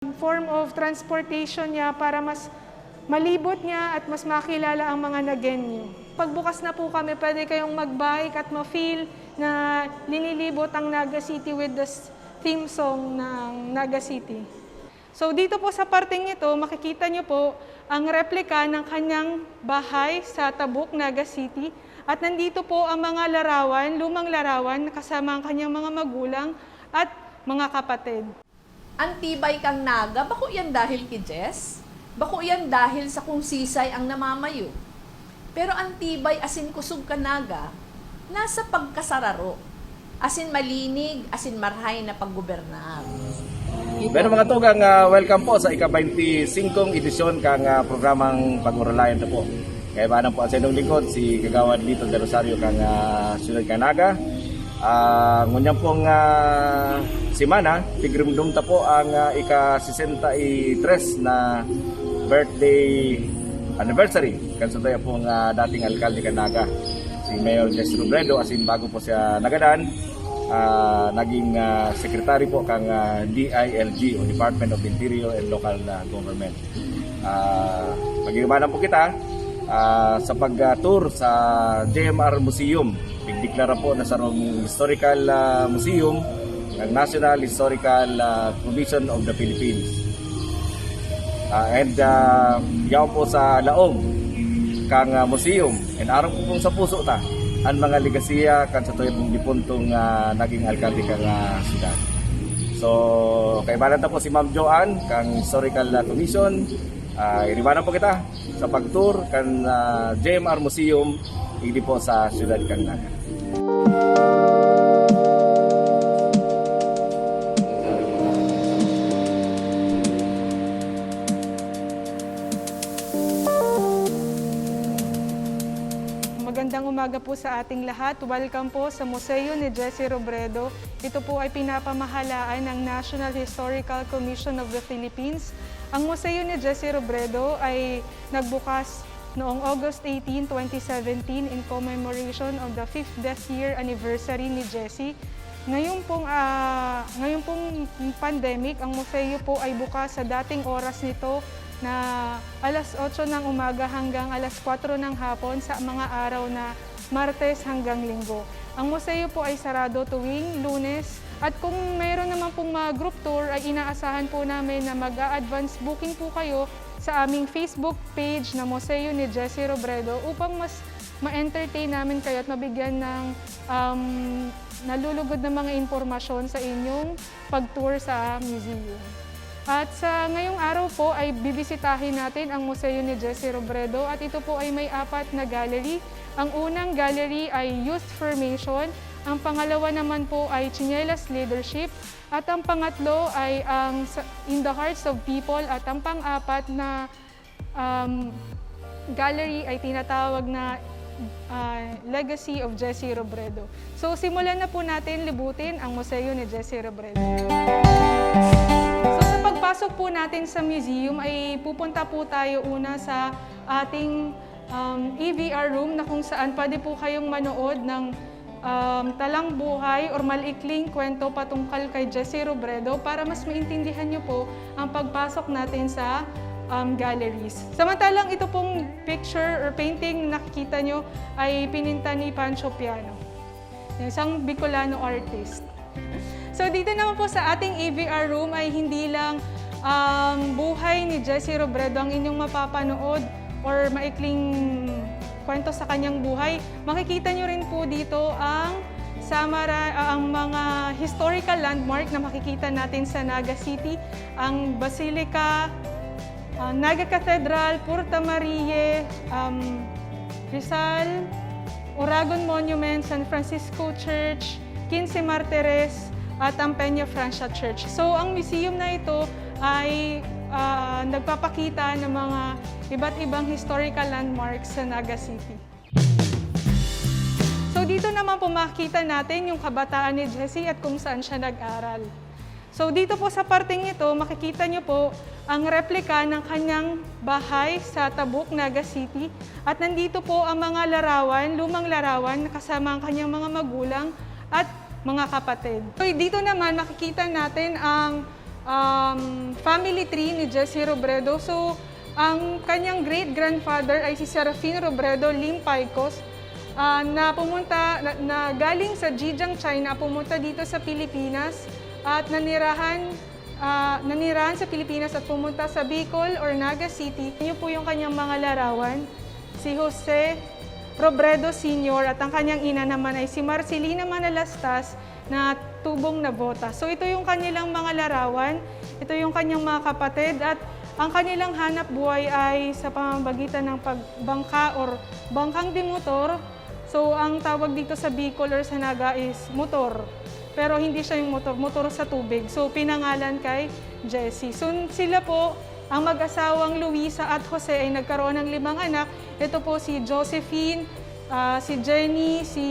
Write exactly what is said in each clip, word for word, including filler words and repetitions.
form of transportation niya para mas malibot niya at mas makilala ang mga Nagueño. Pagbukas na po kami, pwede kayong mag-bike at ma-feel na linilibot ang Naga City with the s-, theme song ng Naga City. So, dito po sa parteng ito, makikita niyo po ang replika ng kanyang bahay sa Tabuk, Naga City. At nandito po ang mga larawan, lumang larawan, kasama ang kanyang mga magulang at mga kapatid. An tibay kan Naga, bako iyan dahil ki Jess, bako iyan dahil sa kung sisay ang namamayo. Pero an tibay asin kusog kan Naga, nasa pagkasararo, asin malinig, asin marahay na paggobernar. Pero mga tugang, ah, welcome po sa ika-baynti singkong edisyon kan, ah, programang Pag-oralayan ta po. Kaibanan po ang sa inyong lingkod, si Kagawad Lito de Rosario kan, ah, Siyudad kan Naga. Ah, ngunyan pong, ah, semana, tigirumdom ta po ang, ah, ika-sesenta y tres na birthday anniversary kan satuya pong, ah, dating alkalde kan Naga, si Mayor Jesse Robredo, asin bago po siya nagadan, ah, naging, ah, secretary po kan, ah, D I L G o Department of Interior and Local, ah, Government. Ah, pag-iiwanan po kita, ah, sa pag-tour sa J M R Museum. Nagdeklara po na sarong historical, ah, museum ng National Historical, ah, Commission of the Philippines. Ah, and, ah, yaon po sa laog kan, ah, museum. And arog po pong sa puso ta an mga legasiya kan satuya pong dipuntong, ah, naging alkalde kan, ah, syudad. So, kaibanan ta po si Ma'am Joanne kan Historical, ah, Commission. Ah, iribanan po kita sa pag-tour kan, ah, J M R Museum, digdi po sa siyudad kan Naga. Magandang umaga po sa ating lahat. Welcome po sa Museo ni Jesse Robredo. Ito po ay pinapamahalaan ng National Historical Commission of the Philippines. Ang Museo ni Jesse Robredo ay nagbukas noong August eighteen, twenty seventeen, in commemoration of the fifth death year anniversary ni Jesse. Ngayon pong, ah, ngayon pong pandemic, ang museo po ay bukas sa dating oras nito na alas otso ng umaga hanggang alas kwatro ng hapon sa mga araw na Martes hanggang Linggo. Ang museo po ay sarado tuwing Lunes at kung mayroon naman pong mga group tour ay inaasahan po namin na mag-a-advance booking po kayo sa aming Facebook page na Museo ni Jesse Robredo upang mas ma-entertain namin kayo at mabigyan ng, um, nalulugod na mga impormasyon sa inyong pag-tour sa museum. At sa ngayong araw po ay bibisitahin natin ang Museo ni Jesse Robredo at ito po ay may apat na gallery. Ang unang gallery ay Youth Formation, ang pangalawa naman po ay Tsinelas Leadership, at ang pangatlo ay ang sa-, In the Hearts of People, at ang pang-apat na, um, gallery ay tinatawag na, ah, Legacy of Jesse Robredo. So, simulan na po natin libutin ang Museo ni Jesse Robredo. So, sa pagpasok po natin sa museum ay pupunta po tayo una sa ating, um, E V R room na kung saan pwede po kayong manood ng, um, talang buhay or maliikling kwento patungkol kay Jesse Robredo para mas maintindihan niyo po ang pagpasok natin sa, um, galleries. Samantalang ito pong picture or painting na nakikita niyo ay pininta ni Pancho Piano, isang Bicolano artist. So, dito naman po sa ating E V R room ay hindi lang, um, buhay ni Jesse Robredo ang inyong mapapanood or maikling kwento sa kanyang buhay. Makikita niyo rin po dito ang samara-, ah, ang mga historical landmark na makikita natin sa Naga City, ang Basilica, ah, Naga Cathedral, Porta Maria, um, Rizal, Oragon Monument, San Francisco Church, Quince Martires, at ang Peña Francia Church. So, ang museum na ito ay, ah, nagpapakita ng mga iba't ibang historical landmarks sa Naga City. So, dito naman po makikita natin yung kabataan ni Jesse at kung saan siya nag-aral. So, dito po sa parteng ito, makikita niyo po ang replika ng kanyang bahay sa Tabuk, Naga City. At nandito po ang mga larawan, lumang larawan, kasama ang kanyang mga magulang at mga kapatid. So, dito naman, makikita natin ang, um, family tree ni Jesse Robredo. So, ang kanyang great-grandfather ay si Serafin Robredo Lim Paicos, ah, na pumunta, na, na galing sa Zhejiang, China, pumunta dito sa Pilipinas at nanirahan, ah, nanirahan sa Pilipinas at pumunta sa Bicol or Naga City. Yun po yung kanyang mga larawan. Si Jose Robredo Senior at ang kanyang ina naman ay si Marcelina Manalastas na tubong na bota. So, ito yung kanilang mga larawan, ito yung kanyang mga kapatid, at ang kanilang hanap buhay ay sa pamamagitan ng pagbangka or bangkang de motor. So, ang tawag dito sa Bicol or sa Naga is motor. Pero hindi siya yung motor, motor sa tubig. So, pinangalan kay Jesse. So, sila po, ang mag-asawang Luisa at Jose ay nagkaroon ng limang anak. Ito po si Josephine, ah, si Jenny, si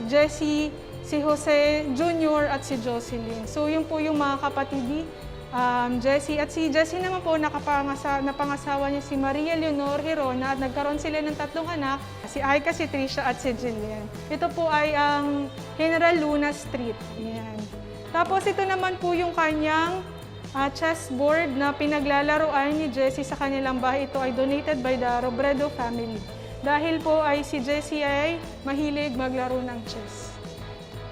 Jesse, si Jose Junior at si Jocelyn. So, yun po yung mga kapatid ni, um, Jesse. At si Jesse naman po, nakapangasa-, napangasawa niya si Maria Leonor Hirona at nagkaroon sila ng tatlong anak, si Aika, si Trisha at si Jillian. Ito po ay ang General Luna Street. Ayan. Tapos ito naman po yung kanyang, ah, chessboard na pinaglalaroan ni Jesse sa kanilang bahay. Ito ay donated by the Robredo family. Dahil po ay si Jesse ay mahilig maglaro ng chess.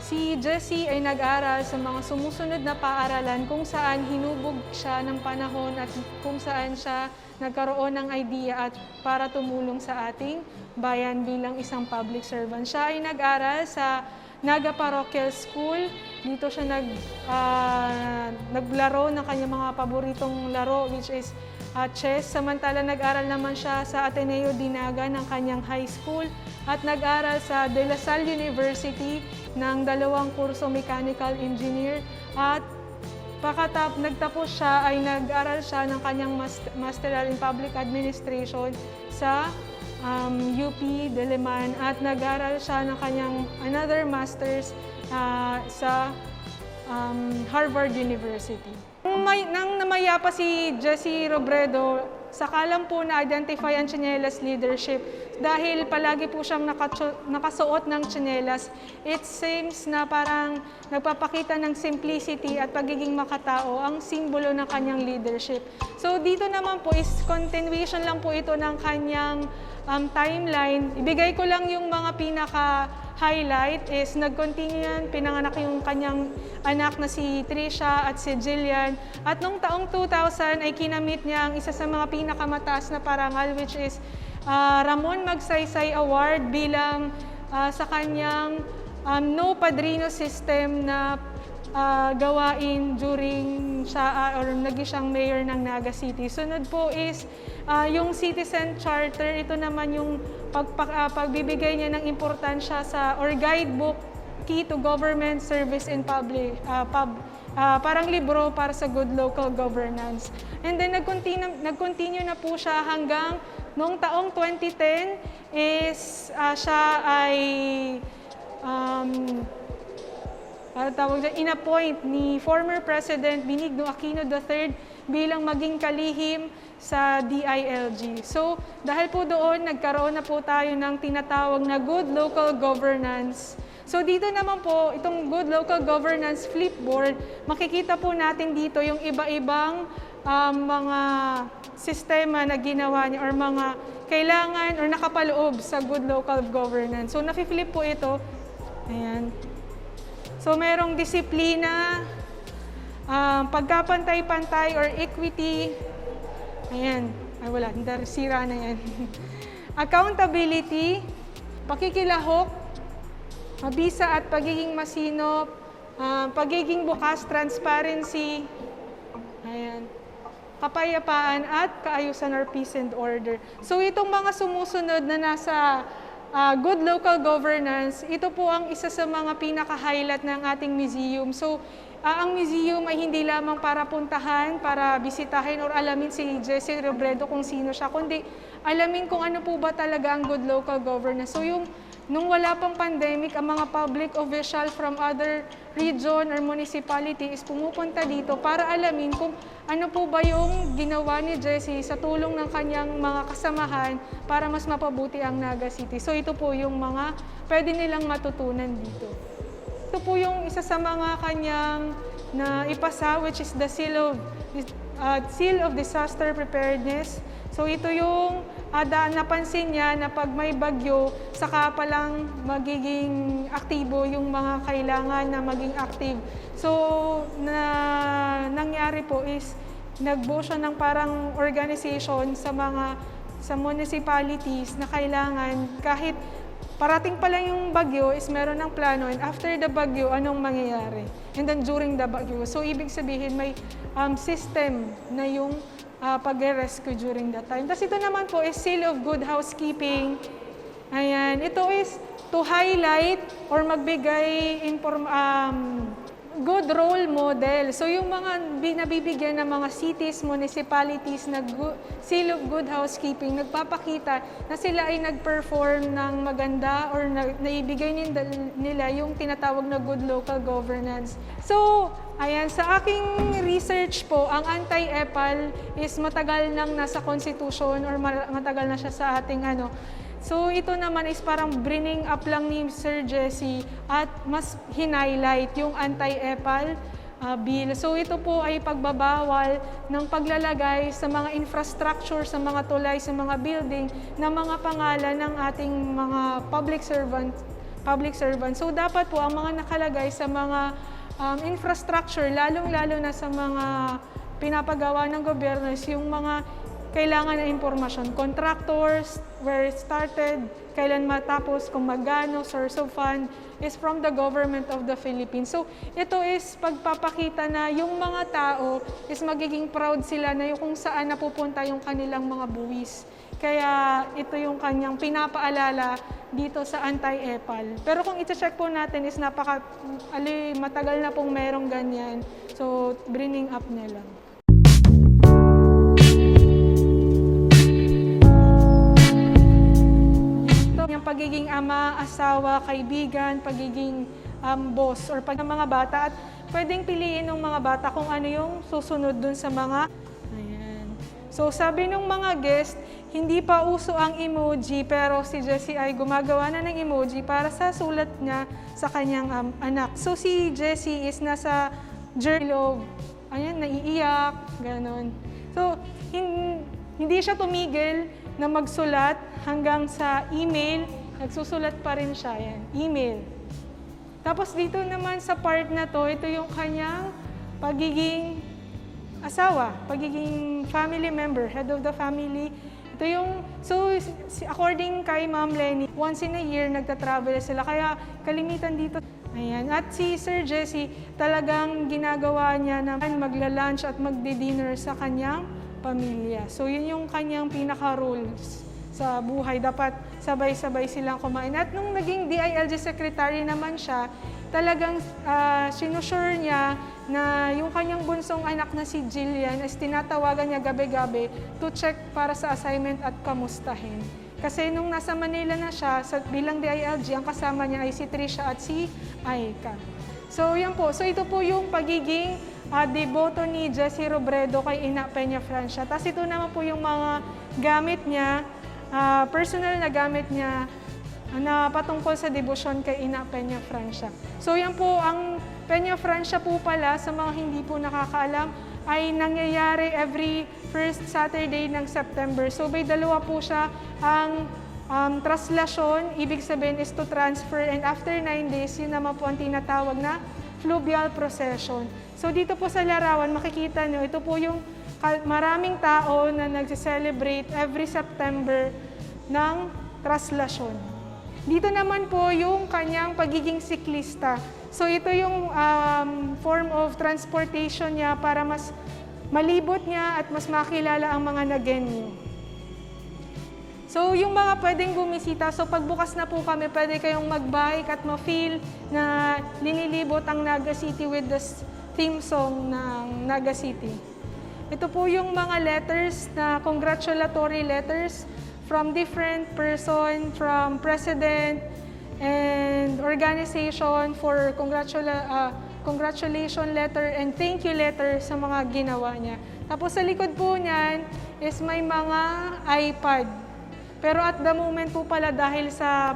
Si Jesse ay nag-aral sa mga sumusunod na paaralan kung saan hinubog siya ng panahon at kung saan siya nagkaroon ng idea at para tumulong sa ating bayan bilang isang public servant. Siya ay nag-aral sa Naga Parochial School. Dito siya nag-, ah, naglaro ng kanyang mga paboritong laro, which is, ah, chess. Samantala, nag-aral naman siya sa Ateneo de Naga ng kanyang high school at nag-aral sa De La Salle University ng dalawang kurso mechanical engineer at pakatap-, nagtapos siya ay nag-aral siya ng kanyang mas-, Masteral in Public Administration sa, um, U P Diliman at nag-aral siya ng kanyang another master's, ah, sa, um, Harvard University. Nang may-, nang namayapa si Jesse Robredo, saka lang po na-identify ang tsinelas leadership dahil palagi po siyang nakatsu-, nakasuot ng tsinelas. It seems na parang nagpapakita ng simplicity at pagiging makatao ang simbolo ng kanyang leadership. So, dito naman po is continuation lang po ito ng kanyang, um, timeline. Ibigay ko lang yung mga pinaka-highlight is nag-continue yan, pinanganak yung kanyang anak na si Trisha at si Jillian. At nung taong two thousand ay kinamit niya ang isa sa mga pinakamataas na parangal, which is, ah, Ramon Magsaysay Award bilang, ah, sa kanyang, um, no padrino system na, ah, gawain during siya, ah, or naging siyang mayor ng Naga City. Sunod po is, ah, yung Citizen Charter. Ito naman yung pagpa-, ah, pagbibigay niya ng importansya sa, or guidebook, Key to Government Service in Public, ah, pub-, ah, parang libro para sa good local governance. And then, nag-continue, nag-continue na po siya hanggang noong taong twenty ten is, ah, siya ay, um, ano tawag dyan, inappoint ni former President Benigno Aquino the third bilang maging kalihim sa D I L G. So, dahil po doon, nagkaroon na po tayo ng tinatawag na good local governance. So, dito naman po, itong good local governance flipboard, makikita po natin dito yung iba-ibang, ah, mga sistema na ginawa niya or mga kailangan or nakapaloob sa good local governance. So, nafi-flip po ito. Ayan. So, merong disiplina, ah, pagkapantay-pantay or equity. Ayan. Ay, wala. Hindi, sira na yan. Accountability, pakikilahok, mabisa at pagiging masinop, ah, pagiging bukas, transparency. Ayan. Kapayapaan at kaayusan or peace and order. So, itong mga sumusunod na nasa, ah, good local governance, ito po ang isa sa mga pinaka-highlight ng ating museum. So, ah, ang museum ay hindi lamang para puntahan, para bisitahin or alamin si Jesse Robredo kung sino siya, kundi alamin kung ano po ba talaga ang good local governance. So, yung nung wala pang pandemic, ang mga public official from other region or municipality is pumupunta dito para alamin kung ano po ba yung ginawa ni Jesse sa tulong ng kanyang mga kasamahan para mas mapabuti ang Naga City. So, ito po yung mga pwede nilang matutunan dito. Ito po yung isa sa mga kanyang, na ipasa, which is the seal of, uh, seal of disaster preparedness. So ito yung ada napansin niya na pag may bagyo, saka palang magiging aktibo yung mga kailangan na maging active. So na nangyari po is nagbuo siya ng parang organization sa mga sa municipalities na kailangan kahit parating pa lang yung bagyo is meron ng plano, and after the bagyo, anong mangyayari? And then during the bagyo. So, ibig sabihin, may, um, system na yung, ah, pag-rescue during that time. Tapos ito naman po is seal of good housekeeping. Ayan. Ito is to highlight or magbigay inform-, um, good role model. So, yung mga bi-, nabibigyan ng mga cities, municipalities na gu-, seal of good housekeeping, nagpapakita na sila ay nag-perform ng maganda or na, naibigay nin-, nila yung tinatawag na good local governance. So, ayan, sa aking research po, ang anti-epal is matagal nang nasa constitution or ma-, matagal na siya sa ating ano. So, ito naman is parang bringing up lang ni Sir Jesse at mas hinighlight yung anti-epal, ah, bill. So, ito po ay pagbabawal ng paglalagay sa mga infrastructure, sa mga tulay, sa mga building na mga pangalan ng ating mga public servant, public servant. So, dapat po ang mga nakalagay sa mga, um, infrastructure, lalong-lalo na sa mga pinapagawa ng gobyerno, is yung mga kailangan na impormasyon, contractors, where it started, kailan matapos, kung magkano, source of fund, is from the government of the Philippines. So, ito is pagpapakita na yung mga tao is magiging proud sila na yung kung saan napupunta yung kanilang mga buwis. Kaya ito yung kanyang pinapaalala dito sa anti-epal. Pero kung i-check po natin is napaka-, ali, matagal na pong merong ganyan. So, bringing up niya lang. Ito, yung pagiging ama, asawa, kaibigan, pagiging, um, boss, or pag ng mga bata, at pwedeng piliin ng mga bata kung ano yung susunod dun sa mga, ayan. So, sabi nung mga guest, hindi pa uso ang emoji, pero si Jessie ay gumagawa na ng emoji para sa sulat niya sa kanyang, um, anak. So, si Jessie is nasa journey of, ayan, naiiyak, ganon. So, hin-, hindi siya tumigil na magsulat hanggang sa email, nagsusulat pa rin siya, yan, email. Tapos dito naman sa part na 'to, ito yung kanyang pagiging asawa, pagiging family member, head of the family. Ito yung, so, si, according kay Ma'am Leni, once in a year nagta-travel sila, kaya kalimitan dito. Ayan. At si Sir Jessie, talagang ginagawa niya na magla-lunch at magdi-dinner sa kanyang pamilya. So, yun yung kanyang pinaka-rules sa buhay. Dapat sabay-sabay silang kumain. At nung naging D I L G secretary naman siya, talagang, ah, sinusure niya na yung kanyang bunsong anak na si Jillian is tinatawagan niya gabi-gabi to check para sa assignment at kamustahin. Kasi nung nasa Manila na siya, sa, bilang D I L G, ang kasama niya ay si Trisha at si Aika. So, yan po. So, ito po yung pagiging, ah, deboto ni Jessie Robredo kay Ina Peña Francia. Tas ito naman po yung mga gamit niya, ah, personal na gamit niya na patungkol sa debosyon kay Ina Peña Francia. So, yan po, ang Peña Francia po pala, sa mga hindi po nakakaalam, ay nangyayari every first Saturday ng September. So, may dalawa po siya, ang, um, traslasyon, ibig sabihin is to transfer, and after nine days, yun naman po ang tinatawag na fluvial procession. So, dito po sa larawan, makikita nyo, ito po yung ka-, maraming tao na nagse-celebrate every September ng traslasyon. Dito naman po yung kanyang pagiging siklista. So, ito yung, um, form of transportation niya para mas malibot niya at mas makilala ang mga Nagueño. So, yung mga pwedeng bumisita, so pagbukas na po kami, pwede kayong mag-bike at ma-feel na linilibot ang Naga City with the s-, theme song ng Naga City. Ito po yung mga letters na congratulatory letters from different person, from president and organization for congratula-, ah, congratulation letter and thank you letter sa mga ginawa niya. Tapos sa likod po niyan is may mga iPad. Pero at the moment po pala, dahil sa,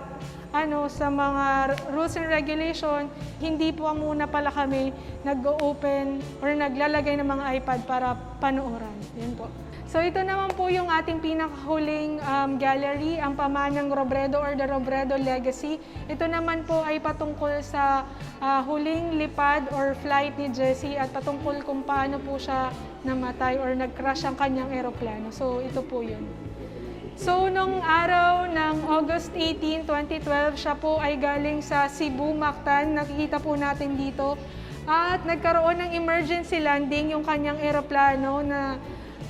Ano, sa mga r-, rules and regulation, hindi po muna pala kami nag-o-open or naglalagay ng mga iPad para panooran. Yun po. So, ito naman po yung ating pinakahuling, um, gallery, ang Pamanang Robredo or the Robredo Legacy. Ito naman po ay patungkol sa, ah, huling lipad or flight ni Jessie at patungkol kung paano po siya namatay or nag-crash ang kanyang eroplano. So, ito po yun. So, nung araw ng August eighteen, twenty twelve, siya po ay galing sa Cebu, Mactan. Nakikita po natin dito. At nagkaroon ng emergency landing yung kanyang eroplano na,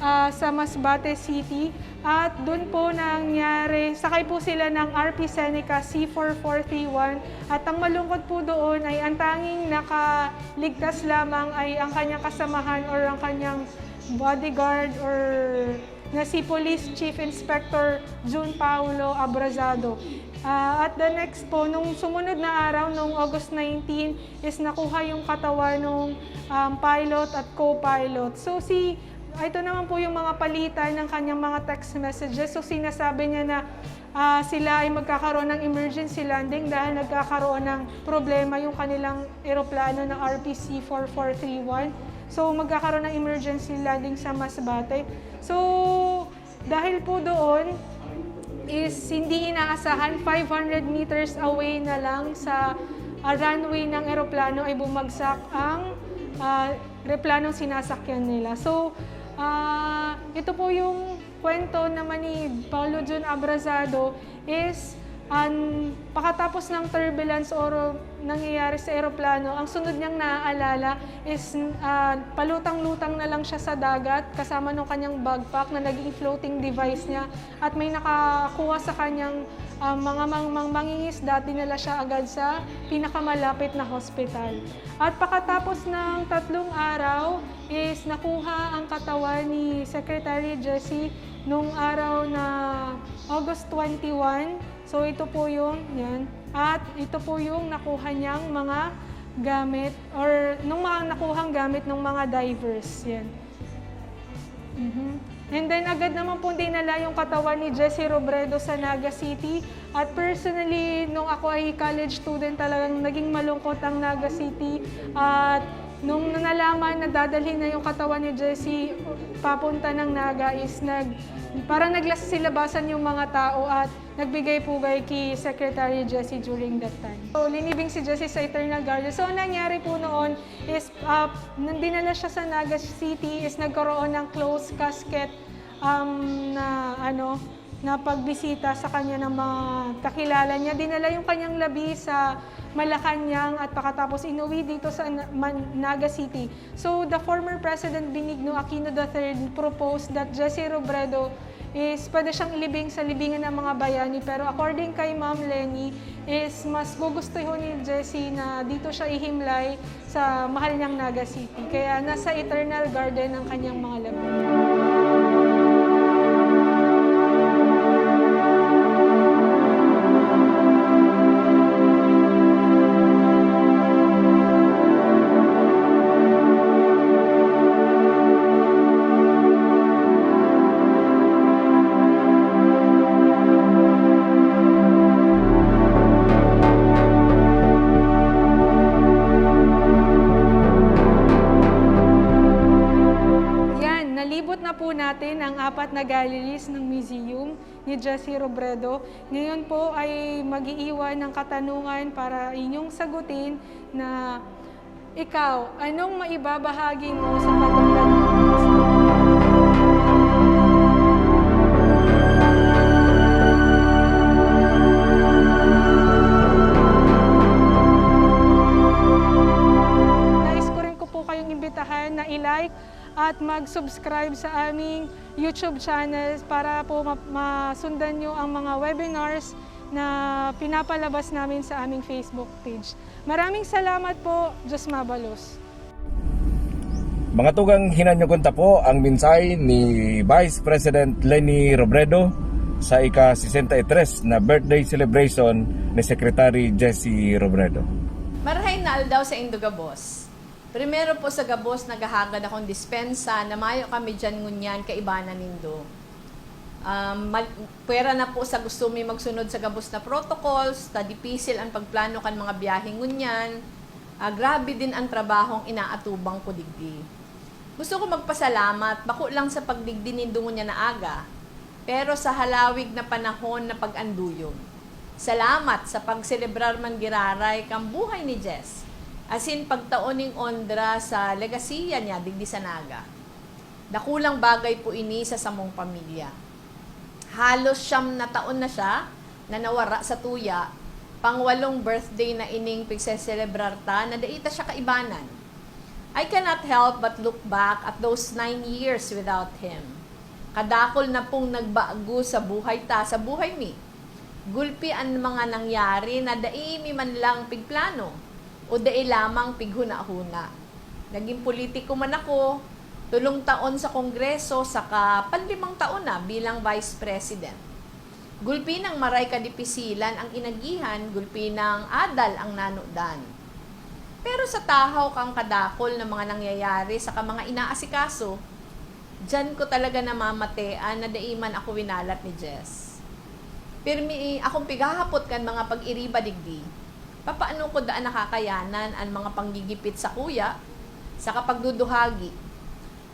ah, sa Masbate City. At dun po nangyari, sakay po sila ng R P Seneca C four four three one. At ang malungkot po doon ay ang tanging nakaligtas lamang ay ang kanyang kasamahan or ang kanyang bodyguard or na si Police Chief Inspector Jun Paulo Abrazado. Ah, at the next po, nung sumunod na araw, nung August nineteen, is nakuha yung katawan nung, um, pilot at co-pilot. So, si, ito naman po yung mga palitan ng kanyang mga text messages. So, sinasabi niya na, ah, sila ay magkakaroon ng emergency landing dahil nagkakaroon ng problema yung kanilang eroplano na R P C four four three one. So, magkakaroon ng emergency landing sa Masbate. So, dahil po doon is hindi inaasahan, five hundred meters away na lang sa, ah, runway ng eroplano ay bumagsak ang, ah, eroplanong sinasakyan nila. So, ah, ito po yung kwento naman ni Paulo Jun Abrazado is, an, pakatapos ng turbulence or nangyayari sa eroplano, ang sunod niyang naaalala is, ah, palutang-lutang na lang siya sa dagat kasama nung kanyang backpack na naging floating device niya at may nakakuha sa kanyang, ah, mga mang-, mang-, mangingisda at dinala siya agad sa pinakamalapit na hospital. At pakatapos ng tatlong araw is nakuha ang katawan ni Secretary Jessie nung araw na August twenty-one. So, ito po yung, yan. At ito po yung nakuha niyang mga gamit or nung mga nakuhang gamit ng mga divers. Yan. Mhm. And then, agad naman pong dinala yung katawan ni Jessie Robredo sa Naga City. At personally, nung ako ay college student, talagang naging malungkot ang Naga City. At nung nalaman na dadalhin na yung katawan ni Jessie papunta ng Naga, is nag-, parang naglasa-silabasan yung mga tao at nagbigay pugay ki Secretary Jessie during that time. So, linibing si Jessie sa Eternal Garden. So, ang nangyari po noon is, ah, nung dinala siya sa Naga City, is nagkaroon ng closed casket, um, na, ano, na pagbisita sa kanya ng mga kakilala niya. Dinala yung kanyang labi sa Malacañang at pakatapos inuwi dito sa Na-, Man-, Naga City. So, the former President Benigno Aquino the third proposed that Jessie Robredo is pwede siyang ilibing sa libingan ng mga bayani. Pero according kay Ma'am Leni, is mas gugustuhin ni Jessie na dito siya ihimlay sa mahal niyang Naga City. Kaya nasa Eternal Garden ang kanyang mga labi. Yan, nalibot na po natin ang apat na galleries ng museum ni Jessie Robredo. Ngayon po ay mag-iiwan ng katanungan para inyong sagutin na ikaw, anong maibabahagi mo sa paglablad ng bansa? Nais ko rin ko po kayong imbitahan na i-like at mag-subscribe sa aming YouTube channel para po ma-, masundan nyo ang mga webinars na pinapalabas namin sa aming Facebook page. Maraming salamat po. Diyos mabalos. Mga tugang, hinanyogon ta po ang mensahe ni Vice President Leni Robredo sa ika-sesenta y tres na birthday celebration ni Secretary Jessie Robredo. Marahay na aldaw saindo gabos. Primero po sa gabos, naghahagad akong dispensa na mayo kami diyan ngunyan kaiba na nindo. Um, mag-, pwera na po sa gusto mi magsunod sa gabos na protocols, ta dipisil an pagplano kan mga biyahe ngunyan. Ah, grabe din ang trabahong inaatubang ko digdi. Gusto ko magpasalamat, bako lang sa pagdigdi nindo ngunyan na aga, pero sa halawig na panahon na pag-anduyog. Salamat sa pagselebrar man giraray kan buhay ni Jess, asin pagtao nin onra sa legasiya niya digdi sa Naga. Dakulang bagay po ini sa samong pamilya. Halos siyam na taon na siya na nawara sa tuya, pangwalong birthday na ining pigseselebrar ta na dai ta siya kaibanan. I cannot help but look back at those nine years without him. Kadakol na pong nagbago sa buhay ta, sa buhay mi. Gulpi an mga nangyari na dai mi man lang pigplano o dai lamang pighuna-huna. Naging politiko man ako, tolong taon sa Kongreso saka panlimang taon na bilang Vice President. Gulpi nang maray kadipisilan ang inagihan, gulpi nang adal ang nanodan. Pero sa tahaw kan kadakol na mga nangyayari saka mga inaasikaso, diyan ko talaga namamatean na dai man ako winalat ni Jess. Pirmi akong pighahapot kan mga pag-iriba digdi. Papaano ko daa nakakayanan an mga panggigipit sakuya saka pagduduhagi?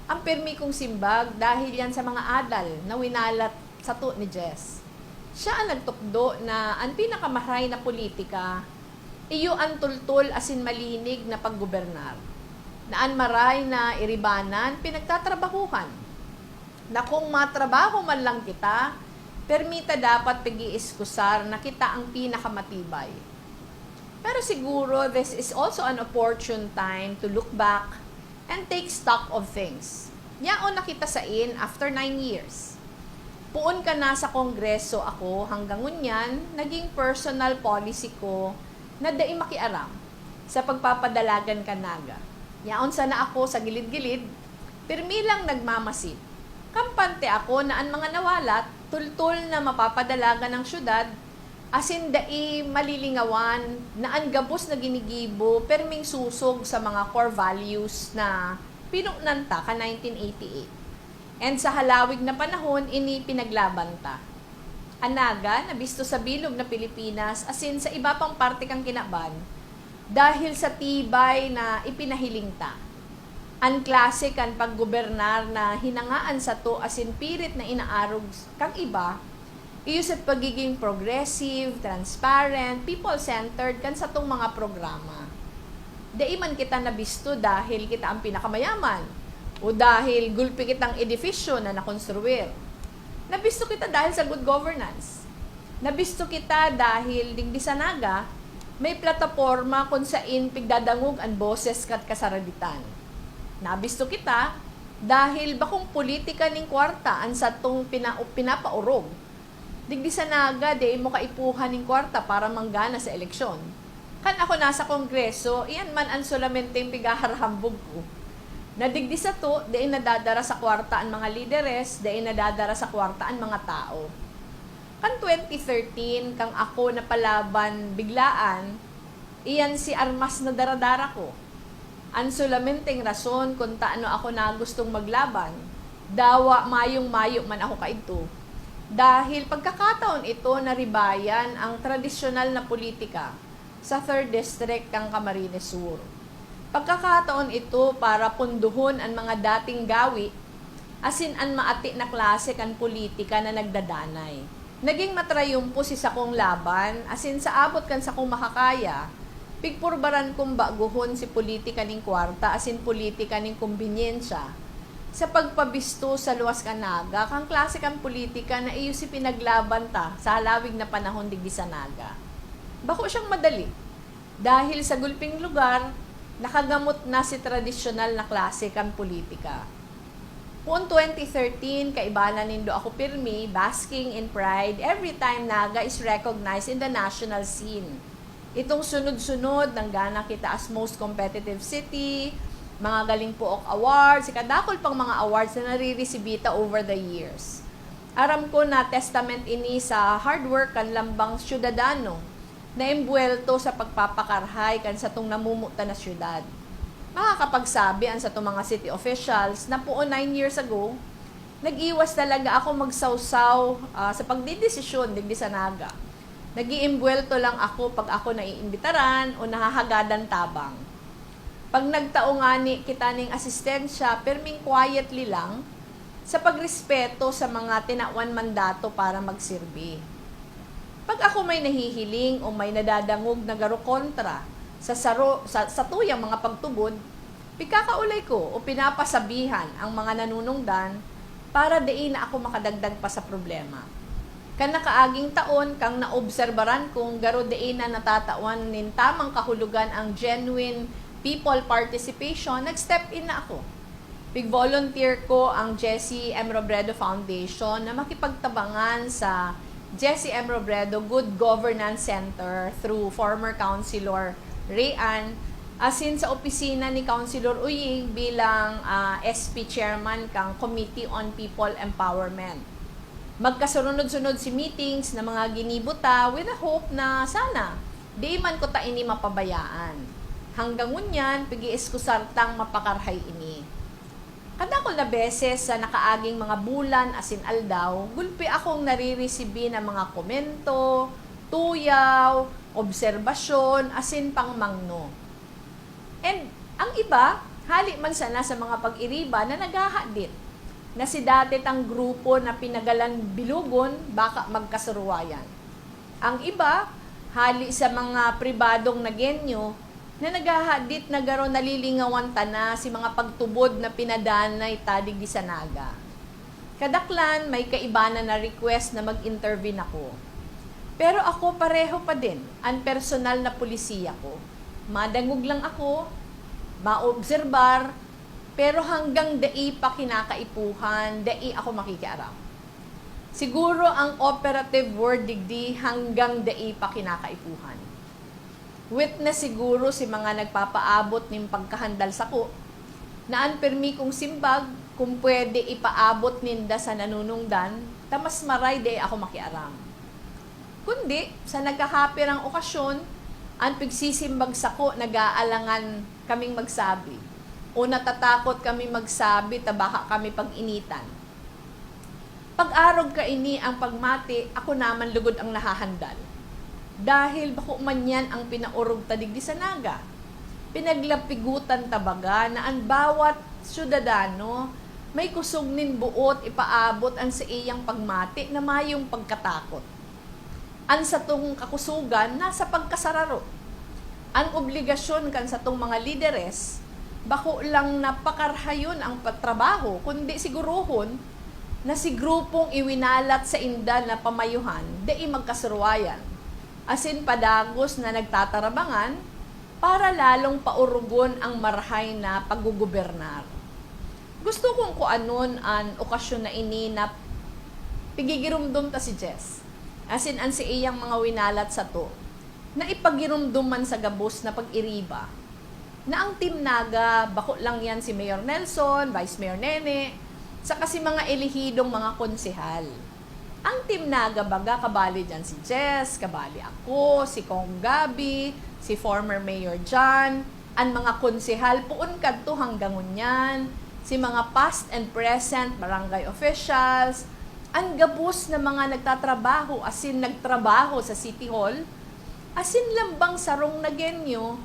Ang pirmi kong simbag dahil yan sa mga adal na winalat sato ni Jess. Siya an nagtukdo na an pinakamaray na politika iyo an tultol asin malinig na paggobernar, na an maray na iribanan pinagtatrabahuhan, na kung matrabaho man lang kita, permi ta dapat pag-iiskusar na kita ang pinakamatibay. Pero siguro, this is also an opportune time to look back and take stock of things. Yaon na kita sain after nine years. Poon ka na sa Kongreso, ako hanggang ngunyan, naging personal policy ko na dai makiaram sa pagpapadalagan kan Naga. Yaon sana ako sa gilid-gilid, pirmi lang nagmamasid. Kampante ako na an mga nawalat, tultol na mapapadalagan an syudad, asin dai malilingawan na an gabos na ginigibo perming sosog sa mga core values na pinunan ta kan nineteen eighty-eight. And sa halawig na panahon, ini pinaglaban ta. An Naga nabisto sa bilog na Pilipinas asin sa iba pang parte kan kinaban dahil sa tibay na ipinahiling ta. An klase kan paggobernar na hinangaan sato asin pirit na inaarog kan iba, iyo sa pagiging progressive, transparent, people-centered kan satong mga programa. Dai man kita nabisto dahil kita an pinakamayaman o dahil gulpi kitang edifisyo na nakonstruir. Nabisto kita dahil sa good governance. Nabisto kita dahil digdi sa Naga, may plataporma kun sain pigdadangog an boses kan kasaraditan. Nabisto kita dahil bakong politika nin kwarta an satong pina-, pinapaorog. Digdi sa Naga, dai mo kaipuhan nin kwarta para manggana sa eleksyon. Kan ako nasa Kongreso, iyan man an solamenteng pigaharahambog ko. Na digdi sato, dai nadadara sa kwarta an mga lideres, dai nadadara sa kwarta an mga tao. Kan twenty thirteen, kan ako napalaban biglaan, iyan si armas na dara-dara ko. An solamenteng rason kun tano ako nagustong maglaban, dawa mayong-mayo man ako kaidto, dahil pagkakataon ito na ribayan ang tradisyonal na politika sa Third District kan Camarines Sur. Pagkakataon ito para pondohon an mga dating gawi asin an maati na klase kan politika na nagdadanay. Naging matrayumpo si sakong laban, asin sa abot kan sakong makakaya, pigpurbaran kong bagohon si politika nin kwarta asin politika nin kombenyensya sa pagpabisto sa luwas kan Naga kan klase kan politika na iyo si pinaglaban ta sa halawig na panahon digdi sa Naga. Bako siyang madali. Dahil sa gulping lugar, nakagamot na si tradisyonal na klase kan politika. Poon twenty thirteen, kaibanan nindo ako pirmi, basking in pride every time Naga is recognized in the national scene. Itong sunod-sunod, nanggana kita as most competitive city, mga galing pook awards, ikadakol pang mga awards na nariresibi ta over the years. Aram ko na testament ini sa hard work kan lambang syudadano na embuwelto sa pagpapakarahay kan satong namumutan na syudad. Makakapagsabi an satong mga city officials na poon nine years ago, Nag-iwas talaga ako magsawsaw, ah, sa pagdedesisyon digdi sa Naga. Nag-iimbwelto lang ako pag ako naiimbitaran o nahahagadan tabang. Pag nagtao ngani kita ning asistensya, perming quietly lang, sa pagrespeto sa mga tinawan mandato para magsirbi. Pag ako may nahihiling o may nadadangog na garo kontra sa saro-, sa, satuyang mga pagtubod, pikakaulay ko o pinapasabihan ang mga nanunungdan para dai na ako makadagdag pa sa problema. Kan nakaaging taon, kan naobserbaran kong garo dai na natatawan nin tamang kahulogan ang genuine people participation, nag-step in na ako. Pig-volunteer ko ang Jesse M. Robredo Foundation na makipagtabangan sa Jesse M. Robredo Good Governance Center through former Councilor Ray Ann, asin sa opisina ni Councilor Uying bilang, ah, S P Chairman kang Committee on People Empowerment. Magkasunod-sunod si meetings na mga ginibo ta with the hope na sana di man ko ta ini mapabayaan. Hanggang ngunyan, pig-iiskusar tang mapakarahay ini. Kadakul na beses sa nakaaging mga bulan asin aldaw, gulpi akong naririsibi na mga komento, tuyaw, obserbasyon, asin pangmangno. And ang iba, hali man sana sa mga pag-iriba na naghahadit, na si dati tang grupo na pinagalan bilugon, baka magkasuruwayan. Ang iba, hali sa mga pribadong nagenyo na naghahadit na garo nalilingawan ta na si mga pagtubod na pinadanay ta digdi sa Naga. Kadaklan, may kaibanan na request na mag-intervene ako. Pero ako pareho pa din an personal na polisiya ko. Madangog lang ako, maobserbar, pero hanggang dai pa kinakaipuhan, dai ako makikiaram. Siguro ang operative word digdi, hanggang dai pa kinakaipuhan. Witness siguro si mga nagpapaabot nin pagkahandal sako, na an pirmi kong simbag, kung pwede ipaabot ninda sa nanunungdan, ta mas maray dai ako makiaram. Kundi, sa nagkakapirang okasyon, an pigsisimbag sako nag-aalangan kaming magsabi, o natatakot kami magsabi ta baka kami pag-initan. Pag-arog kaini ang pagmati, ako naman lugod ang nahahandal. Dahil bako man yan ang pinaorog ta digdi sa Naga. Pinaglapigutan ta baga na an bawat syudadano may kusog nin boot ipaabot an saiyang pagmati na mayong pagkatakot. An satong kakusogan nasa pagkasararo. An obligasyon kan satong mga lideres, bako lang na pakarahayon ang patrabaho, kundi sigurohon na si grupong iwinalat sainda na pamayuhan dai magkasuruwayan, asin padagos na nagtatarabangan para lalong paorogon ang marahay na paggugobernar. Gusto kong kuanon an okasyon na ini na pigigiromdom ta si Jess, asin an saiyang mga winalat sato, na ipagiromdom man sa gabos na pag-iriba, na ang Team Naga, bako lang yan si Mayor Nelson, Vice Mayor Nene, saka si mga elehidong mga konsehal. Ang Team Naga baga, kabali diyan si Jess, kabali ako, si Cong Gabby, si former Mayor John, an mga konsehal poon kadto hanggang ngunyan, si mga past and present barangay officials, an gabos na mga nagtatrabaho asin nagtrabaho sa City Hall, asin lambang sarong Nagueño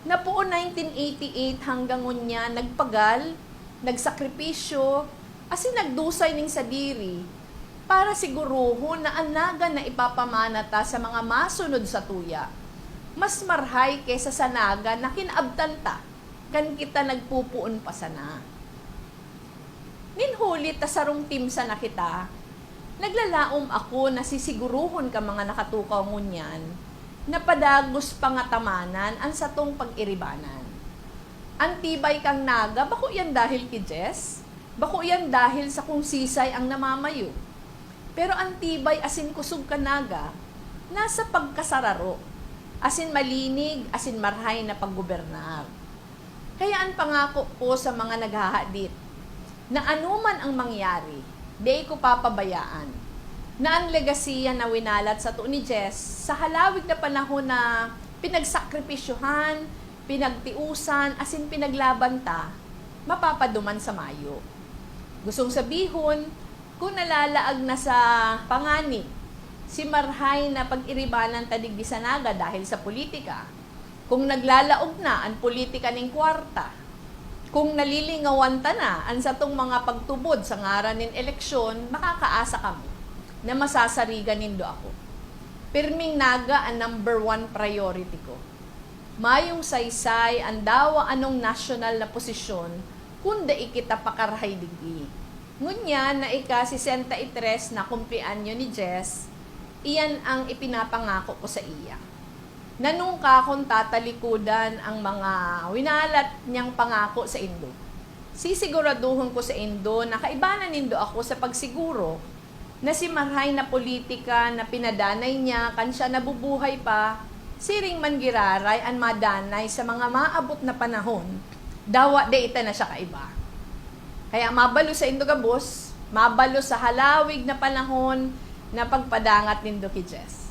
na poon nineteen eighty-eight hanggang ngunyan nagpagal, nagsakripisyo, asin nagdusay nin sadiri para sigurohon na an Naga na ipapamana ta sa mga masunod satuya mas marahay kesa sa Naga na kinaabtan ta kan kita nagpopoon pa sana. Nin huli ta sarong team sana kita, naglalaom ako na sisigurohon kan mga nakatukaw ngunyan na padagos pangatamanan an satong pag-iribanan. An tibay kan Naga, bako yan dahil ki Jess, bako yan dahil sa kung sisay ang namamayo. Pero an tibay asin kusog kan Naga, nasa pagkasararo, asin malinig, asin marahay na paggobernar. Kaya an pangako ko sa mga naghahadit, na anoman ang mangyari, dai ko papabayaan, na an legasiya na winalat sato ni Jess sa halawig na panahon na pinagsakripisyohan, pinagtiusan, asin pinaglaban ta, mapapaduman sa mayo. Gustong sabihon, Kun nalalaag na sa panganib, si marhay na pag-iribanan ta digdi sa Naga dahil sa politika, kung naglalaog na an politika nin kwarta, kung nalilingawan ta na an satong mga pagtubod sa ngaran nin eleksyon, makakaasa kamo na masasarigan nindo ako. Pirming Naga an number one priority ko. Mayong saysay an dawa anong nasyonal na posisyon kun dai kita pakarahay digdi. Ngunyan na ika-sesenta y tres na kumpianyo ni Jess, iyan ang ipinapangako ko sa iya. Nanungka akong tatalikodan ang mga winalat niyang pangako sa indo. Sisiguraduhon ko sa indo na kaibanan nindo ako sa pagsiguro na si marhay na politika na pinadanay niya kan siya nabubuhay pa, siring man giraray an madanay sa mga maabot na panahon, dawa dai ta na siya kaiba. Kaya mabalo sa indo gabos, mabalo sa halawig na panahon na pagpadangat nindo ki Jess.